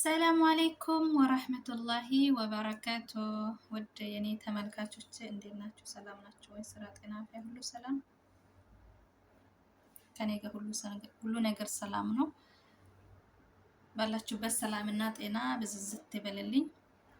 السلام عليكم ورحمة الله وبركاته። ውድ የኔ ተመልካቾች እንዴት ናችሁ? ሰላም ናችሁ ወይ? ስራ፣ ጤና፣ አፍያ ሁሉ ሰላም ከኔ ጋር ሁሉ ነገር ሰላም ነው። ባላችሁበት ሰላምና ጤና ብዝዝት ይበልልኝ።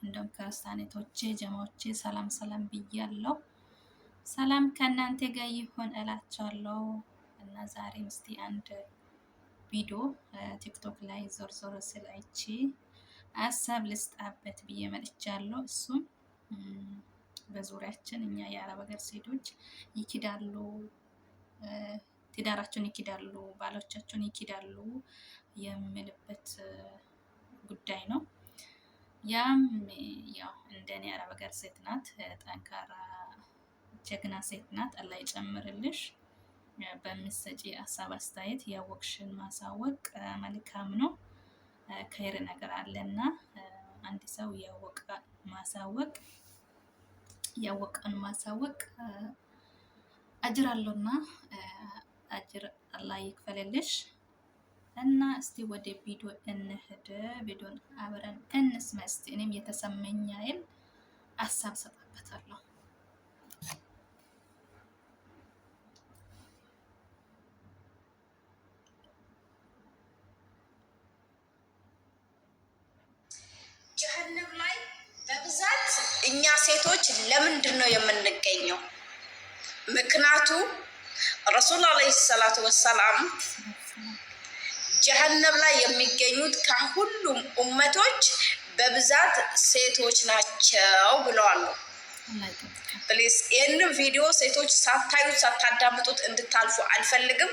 እንደውም ክርስቲያኖቼ ጀማዎቼ ሰላም ሰላም ብያለሁ። ሰላም ከእናንተ ጋር ይሁን እላቸዋለሁ። እና ዛሬ እስቲ አንድ ቪዲዮ ቲክቶክ ላይ ዞር ዞር ስል አይቼ ሀሳብ ልስጣበት ብዬ መጥቻለሁ። እሱም በዙሪያችን እኛ የአረብ ሀገር ሴቶች ይክዳሉ፣ ትዳራቸውን ይክዳሉ፣ ባሎቻቸውን ይክዳሉ የምልበት ጉዳይ ነው። ያም ያው እንደኔ አረብ ሀገር ሴት ናት፣ ጠንካራ ጀግና ሴት ናት። አላህ ይጨምርልሽ። በምትሰጪ ሀሳብ አስተያየት ያወቅሽን ማሳወቅ መልካም ነው። ከይር ነገር አለና አንድ ሰው ያወቀ ማሳወቅ ያወቀን ማሳወቅ አጅር አለውና አጅር አላህ ይክፈልልሽ። እና እስቲ ወደ ቪዲዮ እንሂድ። ቪዲዮን አብረን እንስማ እስቲ። እኔም የተሰማኝ ያህል ሀሳብ ሰጣበታለሁ። ጀሀነም ላይ በብዛት እኛ ሴቶች ለምንድን ነው የምንገኘው? ምክንያቱ ረሱል ዓለይሂ ሰላቱ ወሰላም ጀሀነም ላይ የሚገኙት ከሁሉም ኡመቶች በብዛት ሴቶች ናቸው ብለዋል። Please ይህንን ቪዲዮ ሴቶች ሳታዩት ሳታዳምጡት እንድታልፉ አልፈልግም።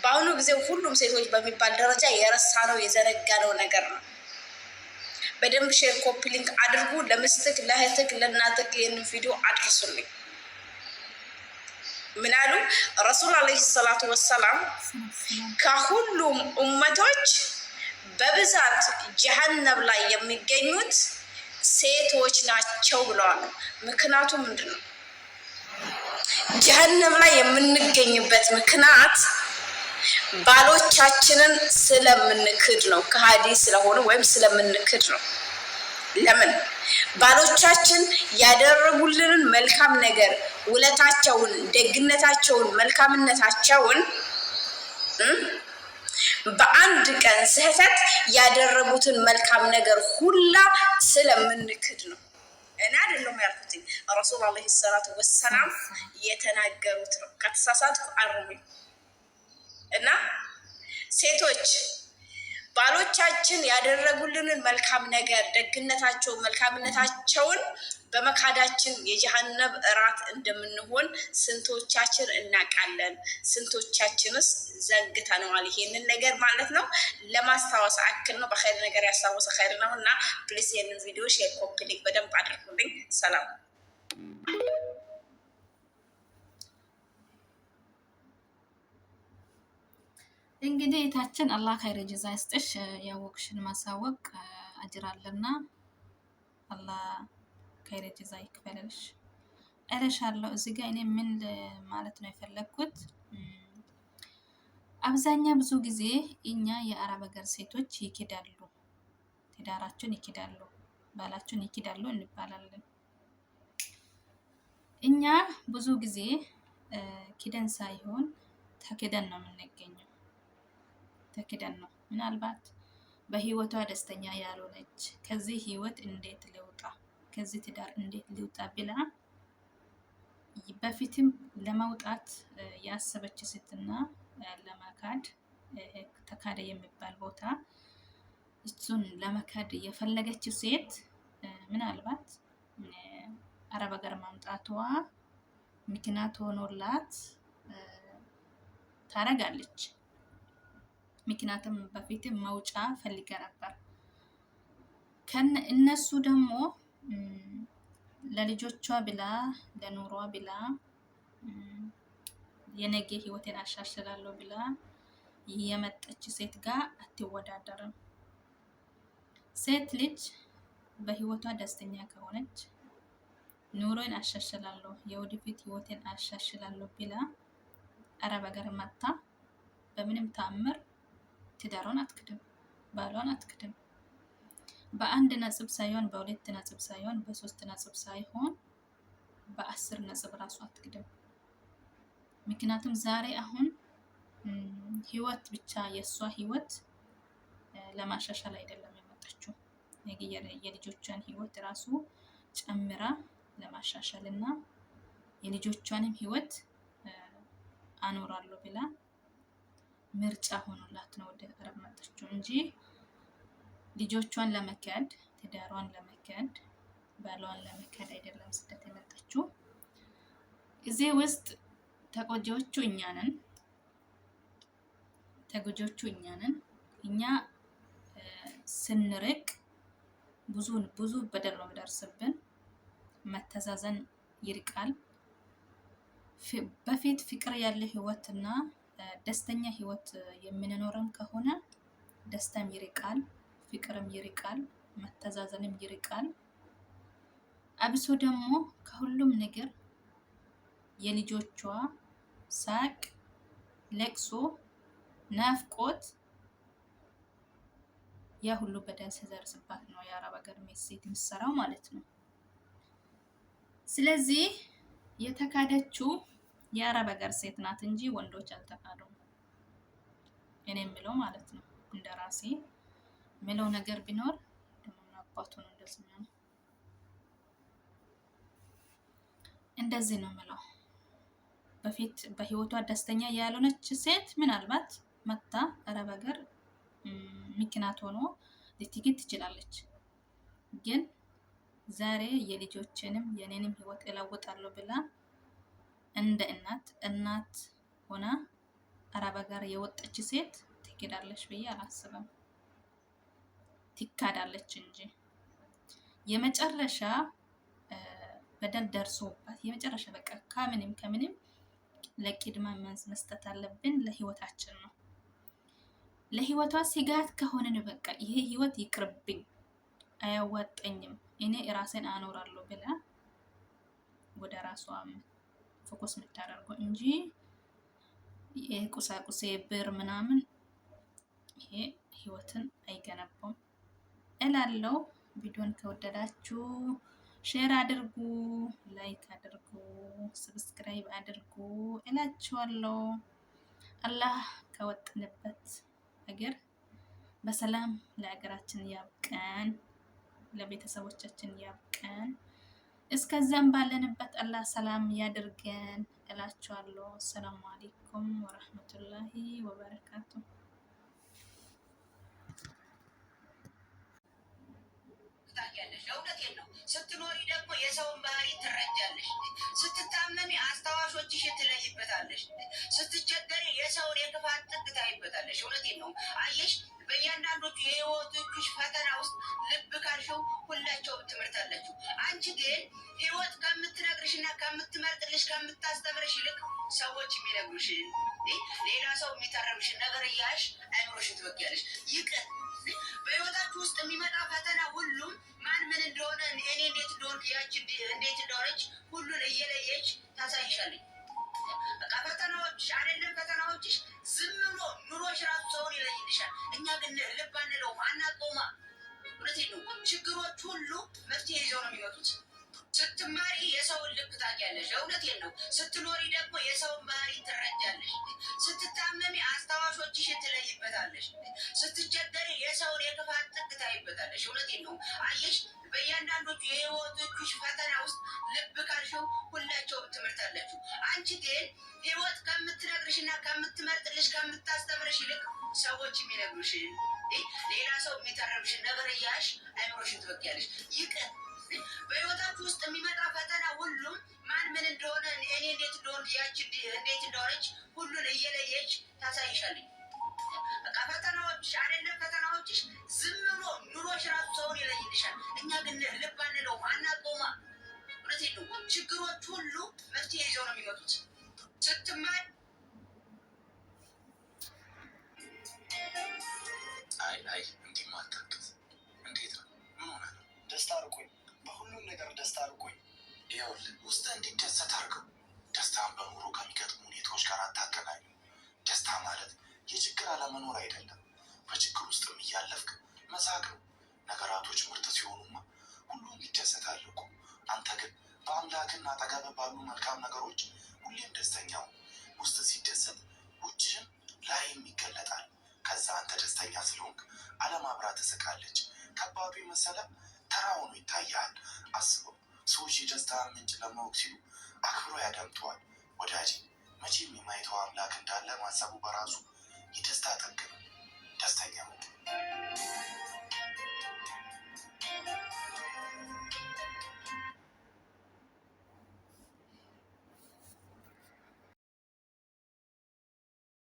በአሁኑ ጊዜ ሁሉም ሴቶች በሚባል ደረጃ የረሳነው የዘነጋነው ነገር ነው። በደንብ share፣ copy link አድርጉ። ለምስትክ፣ ለእህትክ፣ ለእናትክ ይህንን ቪዲዮ አድርሱልኝ። ምን አሉ ረሱል ዓለይሂ ሰላቱ ወሰላም? ከሁሉም ኡመቶች በብዛት ጀሀነም ላይ የሚገኙት ሴቶች ናቸው ብለዋል። ምክንያቱ ምንድን ነው? ጀሀነም ላይ የምንገኝበት ምክንያት ባሎቻችንን ስለምንክድ ነው። ከሃዲ ስለሆኑ ወይም ስለምንክድ ነው። ለምን ባሎቻችን ያደረጉልንን መልካም ነገር ውለታቸውን፣ ደግነታቸውን፣ መልካምነታቸውን በአንድ ቀን ስህተት ያደረጉትን መልካም ነገር ሁላ ስለምንክድ ነው። እኔ አይደለም ያልኩትኝ፣ ረሱል ዓለይሂ ሰላቱ ወሰላም የተናገሩት ነው። ከተሳሳትኩ አርሙኝ። እና ሴቶች ባሎቻችን ያደረጉልንን መልካም ነገር ደግነታቸውን፣ መልካምነታቸውን በመካዳችን የጀሃነም እራት እንደምንሆን ስንቶቻችን እናውቃለን? ስንቶቻችንስ ዘንግተነዋል? ይሄንን ነገር ማለት ነው። ለማስታወስ አክል ነው። በኸይር ነገር ያስታወሰ ኸይር ነው። እና please ይሄንን ቪዲዮ share፣ copy link በደንብ አድርጉልኝ። ሰላም። እንግዲህ እህታችን አላህ ኸይር ጀዛ ይስጥሽ። ያወቅሽን ማሳወቅ አጅር አለና አላህ ኸይር ጀዛ ይክፈልልሽ እልሻለሁ። እዚህ ጋር እኔ ምን ማለት ነው የፈለግኩት፣ አብዛኛ ብዙ ጊዜ እኛ የአረብ ሀገር ሴቶች ይክዳሉ፣ ትዳራቸውን ይክዳሉ፣ ባላቸውን ይክዳሉ እንባላለን። እኛ ብዙ ጊዜ ክደን ሳይሆን ተክደን ነው የምንገኘው። ተክደን ነው። ምናልባት በህይወቷ ደስተኛ ያልሆነች፣ ከዚህ ህይወት እንዴት ልውጣ፣ ከዚህ ትዳር እንዴት ልውጣ ብላ በፊትም ለመውጣት ያሰበች ሴትና ለመካድ ተካደ የሚባል ቦታ እሱን ለመካድ የፈለገች ሴት ምናልባት አረብ ሀገር ማምጣቷ ምክንያት ሆኖላት ታረጋለች። ምክንያቱም በፊትም መውጫ ፈልገ ነበር። እነሱ ደግሞ ለልጆቿ ብላ፣ ለኑሯ ብላ፣ የነገ ህይወቴን አሻሽላለሁ ብላ የመጣች ሴት ጋር አትወዳደርም። ሴት ልጅ በህይወቷ ደስተኛ ከሆነች፣ ኑሮን አሻሽላለሁ፣ የወደፊት ህይወቴን አሻሽላለሁ ብላ አረብ ሀገር መጥታ በምንም ተአምር ትዳሯን አትክድም፣ ባሏን አትክድም። በአንድ ነጥብ ሳይሆን በሁለት ነጥብ ሳይሆን በሶስት ነጥብ ሳይሆን በ10 ነጥብ ራሱ አትክድም። ምክንያቱም ዛሬ አሁን ህይወት ብቻ የእሷ ህይወት ለማሻሻል አይደለም የመጣችው፣ ነገ የልጆቿን ህይወት ራሱ ጨምራ ለማሻሻል እና የልጆቿንም ህይወት አኖራለሁ ብላ ምርጫ ሆኖላት ነው ወደ አረብ መጣችው እንጂ ልጆቿን ለመካድ፣ ትዳሯን ለመካድ፣ ባሏን ለመካድ አይደለም ስደት የመጣችው። እዚህ ውስጥ ተጎጂዎቹ እኛ ነን። ተጎጂዎቹ እኛ ነን። እኛ ስንርቅ ብዙ ብዙ በደል ነው የሚደርስብን። መተዛዘን ይርቃል። በፊት ፍቅር ያለ ህይወት እና ደስተኛ ህይወት የምንኖርም ከሆነ ደስታም ይርቃል፣ ፍቅርም ይርቃል፣ መተዛዘንም ይርቃል። አብሶ ደግሞ ከሁሉም ነገር የልጆቿ ሳቅ፣ ለቅሶ፣ ናፍቆት ያ ሁሉ በደል ሲደርስባት ነው የአረብ ሀገር ሴት የምትሰራው ማለት ነው። ስለዚህ የተካደችው የአረብ ሀገር ሴት ናት እንጂ ወንዶች አልተካዱም። እኔ የምለው ማለት ነው እንደ ራሴ የምለው ነገር ቢኖር ደግሞ አባቱ ነው እንደዚህ ነው እንደዚህ ነው የምለው። በፊት በህይወቷ ደስተኛ ያልሆነች ሴት ምናልባት መታ አረብ ሀገር ምክንያት ሆኖ ልትግድ ትችላለች። ግን ዛሬ የልጆችንም የኔንም ህይወት እለውጣለሁ ብላ እንደ እናት እናት ሆና አረብ ሀገር የወጣች ሴት ትክዳለች ብዬ አላስብም። ትካዳለች እንጂ የመጨረሻ በደል ደርሶባት የመጨረሻ በቃ ከምንም ከምንም ለቅድመ መስጠት አለብን ለህይወታችን ነው። ለህይወቷ ስጋት ከሆነን በቃ ይሄ ህይወት ይቅርብኝ፣ አያዋጠኝም፣ እኔ ራሴን አኖራለሁ ብላ ወደ ራሷ focus የምታደርገው እንጂ የቁሳቁሴ ብር ምናምን ይሄ ህይወትን አይገነባም እላለሁ። ቪዲዮን ከወደዳችሁ share አድርጉ፣ like አድርጉ፣ subscribe አድርጉ እላችኋለሁ። አላህ ከወጥንበት ሀገር በሰላም ለሀገራችን ያብቀን፣ ለቤተሰቦቻችን ያብቀን። እስከዛም ባለንበት አላህ ሰላም ያድርገን እላችኋለሁ። አሰላሙ አለይኩም ወረህመቱላሂ ወበረካቱ። ታያለሽ። እውነቴን ነው። ስትኖሪ ደግሞ የሰውን ባህሪ ትረጃለሽ። ስትታመሚ አስታዋሾችሽን ትለይበታለሽ። ስትቸገሪ የሰውን የክፋት ጥግ ታይበታለሽ። እውነቴን ነው። አየሽ፣ በእያንዳንዶቹ የህይወቶችሽ ፈተና ውስጥ ልብ ካልሽው ሁላቸውም ትምህርት አለችው። አንቺ ግን ህይወት ከምትነግርሽና ከምትመርጥልሽ ከምታስተምርሽ ይልቅ ሰዎች የሚነግሩሽን ሌላ ሰው የሚተረብሽን ነገር እያልሽ አይምሮሽን ትወጊያለሽ። ይቅር በህይወታችሁ ውስጥ የሚመጣ ፈተና ሁሉም ማን ምን እንደሆነ እኔ እንዴት እንደሆንክ ያች እንዴት እንደሆነች ሁሉን እየለየች ታሳይሻለች። በቃ ፈተናዎች አይደለም ፈተናዎችሽ ዝም ብሎ ኑሮሽ ራሱ ሰውን ይለይልሻል። እኛ ግን ልብ አንለውም፣ አናውቀውማ። እውነቴን ነው። ችግሮች ሁሉ መፍትሄ ይዘው ነው የሚመጡት። ስትማሪ የሰውን ልክ ታውቂያለሽ። እውነቴን ነው። ስትኖሪ ደግሞ የሰውን ባህሪ ትረጃለሽ። ስትታመሚ አስታዋሾችሽን ትለይበታለሽ። ስትቸገሪ የሰውን የክፋት ጥግ ታይበታለሽ። እውነቴን ነው። አየሽ፣ በእያንዳንዶቹ የህይወቶችሽ ፈተና ውስጥ ልብ ካልሽው ሁላቸውም ትምህርት አለችው። አንቺ ግን ህይወት ከምትነግርሽና ከምትመርጥልሽ ከምታስተምርሽ ይልቅ ሰዎች የሚነግሩሽን ሌላ ሰው የሚተረብሽን ነገር እያልሽ አይምሮሽን ትወጊያለሽ። ይቅር በህይወታችሁ ውስጥ የሚመጣ ፈተና ሁሉም ማን ምን እንደሆነ እኔ እንዴት እንደሆንክ ያች እንዴት እንደሆነች ሁሉን እየለየች ታሳይሻለች። በቃ ፈተናዎችሽ አይደለም ፈተናዎችሽ ዝም ብሎ ኑሮሽ ራሱ ሰውን ይለይልሻል። እኛ ግን ልብ አንለውም፣ አናውቀውማ። እውነቴን ነው። ችግሮች ሁሉ መፍትሄ ይዘው ነው የሚመጡት። ስትማር አይ አይ እንዲህ ማታክት እንዴት ነው? ምን ሆነ ነው? ደስታ አርቆኝ፣ በሁሉም ነገር ደስታ አርቆኝ። ይኸውልህ ውስጥ እንዲደሰት አድርገው። ደስታን በኑሮ ከሚገጥሙ ሁኔታዎች ጋር አታገናኙ። ደስታ ማለት የችግር አለመኖር አይደለም። በችግር ውስጥም እያለፍክ መሳቅ ነው። ነገራቶች ሰዎች የደስታን ምንጭ ለማወቅ ሲሉ አክብሮ ያደምጠዋል። ወዳጄ፣ መቼም የማይተው አምላክ እንዳለ ማሰቡ በራሱ የደስታ ጥግ ነው። ደስተኛ ሁን።